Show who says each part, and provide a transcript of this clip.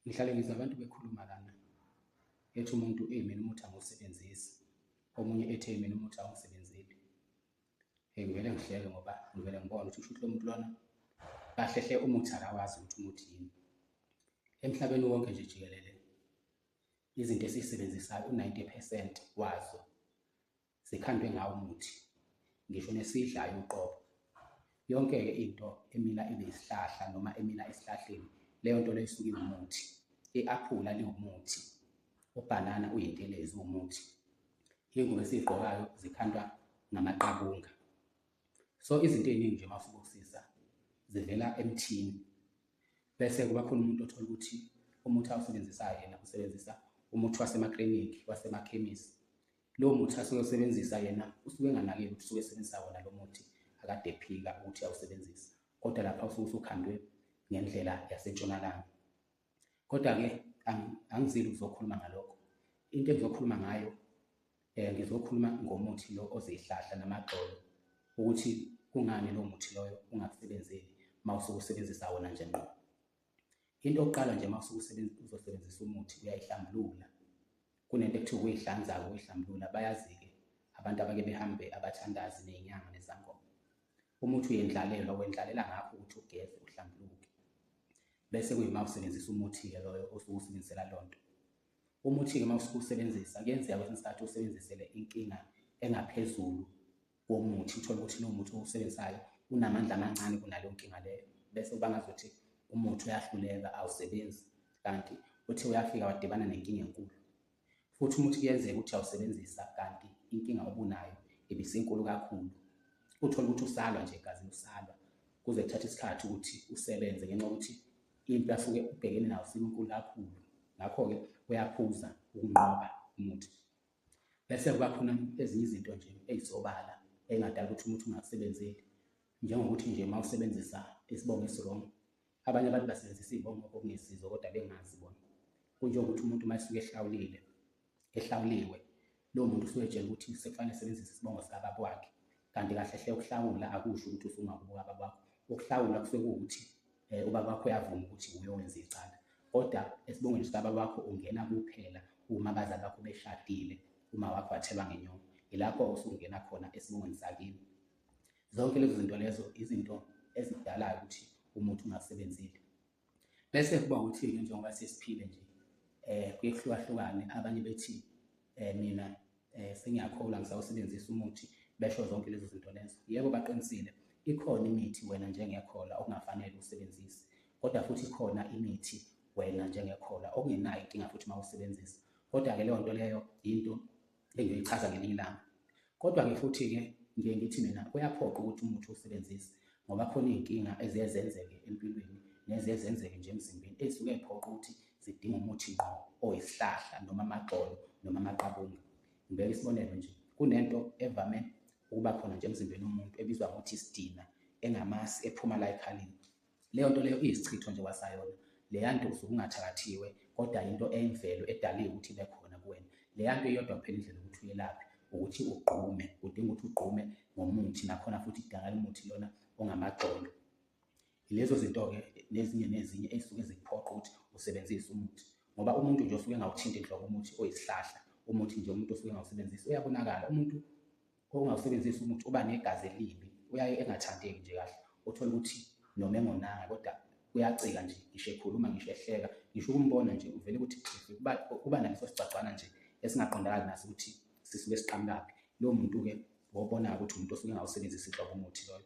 Speaker 1: Ngihlale ngizwa abantu bekhuluma lana, ethi umuntu eyi mina umuthi angiwusebenzisi, omunye ethi eyi mina umuthi awungisebenzeli. Ngivele ngihleke ngoba ngivele ngibone ukuthi kusho ukuthi lo muntu lona kahle hle umuthi akawazi ukuthi umuthi yini. Emhlabeni wonke nje jikelele izinto esiyisebenzisayo u-90 percent wazo zikhandwe ngawo umuthi, ngisho nesidlayo uqobo. Yonke-ke into emila ibe isihlahla noma emila esihlahleni, leyo nto leyo isuke iwumuthi. I-aphula liwumuthi, ubhanana uyintelezi uwumuthi. Iy'ngubo esiy'gqokayo zikhandwa ngamaqabunga. So izinto ey'ningi nje uma usubukisisa zivela emthini. Bese kuba khona umuntu othola ukuthi umuthi awusebenzisayo yena usebenzisa umuthi wasemaklinikhi, wasemakhemisi. Lowo muthi asuke ewusebenzisa yena usuke enganakile ukuthi usuke esebenzisa wona lo muthi akade ephika ukuthi uyawusebenzisa, kodwa lapha usuke usukhandwe ngendlela yasentshonalanga. Kodwa-ke angizile ukuzokhuluma ngalokho. Into engizokhuluma ngayo ngizokhuluma ngomuthi lo ozihlahla namagxolo ukuthi kungani lowo muthi loyo ungakusebenzeli uma usuke usebenzisa wona nje ngqo. Into yokuqala nje uma usuke uzosebenzisa umuthi uyayihlambulula. Kunento ekuthiwa ukuyihlanza-ke ukuyihlambulula, bayazi-ke abantu abake behambe abathandazi ney'nyanga nezangoma. Umuthi uyendlalelwa, wendlalela ngakho ukuthi ugeze uhlambuluke. Bese kuyima usebenzisa umuthi-ke loyo osuke usebenzisela leyo nto. Umuthi-ke uma usuke usebenzisa kuyenzeka kwesinye isikhathi usebenzisele inkinga engaphezulu womuthi, uthole ukuthi lowo muthi owusebenzisayo unamandla amancane kunaleyo nkinga leyo, bese kuba ngazuthi umuthi uyahluleka awusebenzi, kanti uthe uyafika wadibana nenkinga enkulu. Futhi umuthi kuyenzeka ukuthi uyawusebenzisa kanti inkinga obunayo ibisinkulu kakhulu, uthole ukuthi usalwa nje egazini usalwa kuze kuthathe isikhathi ukuthi usebenze ngenxa yokuthi impi asuke ubhekene nayo sinkulu kakhulu. Ngakho-ke uyaphuza ukunqoba umuthi. Bese kuba khona ezinye izinto nje ey'sobala ey'ngadala ukuthi umuthi ungakusebenzeli, njengokuthi nje uma usebenzisa isibongo esi-wrong. Abanye abantu basebenzisa iy'bongo okungesizo kodwa bengazi bona. Kunjengokuthi umuntu uma esuke ehlawulile, ehlawuliwe, lowo muntu usuke etshelwa ukuthi sekufanele esebenzise isibongo sikababa wakhe, kanti kahle hle ukuhlawula akusho ukuthi usungakubo kababa wakho. Ukuhlawula kusuke kuwukuthi ubaba wakho uyavuma ukuthi wuye owenze icala, kodwa esibongweni sikababa wakho ungena kuphela uma abazali bakho beshadile, uma wakho wathelwa ngenyongo, yilapho usungena khona esibongweni sakini. Zonke lezo zinto lezo izinto ezidalayo ukuthi umuthi ungakusebenzeli. Bese kuba ukuthi-ke njengoba sesiphile nje kuye kuhlukahlukane, abanye bethi mina sengiyakholwa ngisawusebenzisa umuthi, besho zonke lezo zinto lezo. Yebo, baqinisile, ikhona imithi wena njengekholwa okungafanele usebenzise, kodwa futhi ikhona imithi wena njengekholwa okungenayo inkinga futhi uma usebenzisa. Kodwa-ke leyo nto leyo yinto engiyoyichaza ngelinye ilanga. Kodwa-ke futhi-ke ngiye ngithi mina kuyaphoqa ukuthi umuthi uwusebenzise ngoba khona iy'nkinga eziye zenzeke empilweni neziye zenzeke nje emzimbeni ey'suke y'phoqa ukuthi zidinga umuthi ngqo oyisihlahla noma amagxolo noma amaqabunga. Ngibeka isibonelo nje, kunento evame ukuba khona nje emzimbeni womuntu ebizwa ngokuthi isidina engamasi ephuma la ekhaleni. Leyo nto leyo iyisichitho nje kwasayona. Leya nto usuke ungathakathiwe kodwa into eyimvelo edaliwe ukuthi ibe khona kuwena. Leya nto iyodwa kuphela indlela yokuthi uyelaphe ukuthi ugqume, udinga ukuthi ugqume ngomuthi nakhona futhi kudingakala umuthi lona ongamagxolo. Lezo zinto-ke nezinye nezinye ey'suke zikuphoqa ukuthi usebenzise umuthi ngoba umuntu nje osuke engawuthinti nhlobo umuthi oyisihlahla, umuthi nje umuntu osuke engawusebenzisi uyabonakala. Umuntu ongawusebenzisi umuthi uba negazi elibi, uyaye engathandeki nje kahle, uthole ukuthi noma engonanga kodwa uyacika nje ngisho ekhuluma ngisho ehleka ngisho ukumbona nje uvele ukuthi xhifi, kuba kuba naleso sigcagcwana nje esingaqondakali naso ukuthi sisuke siqhamukaphi. Lowo muntu-ke wobona-ke ukuthi umuntu osuke engawusebenzisi nhlobo umuthi loyo.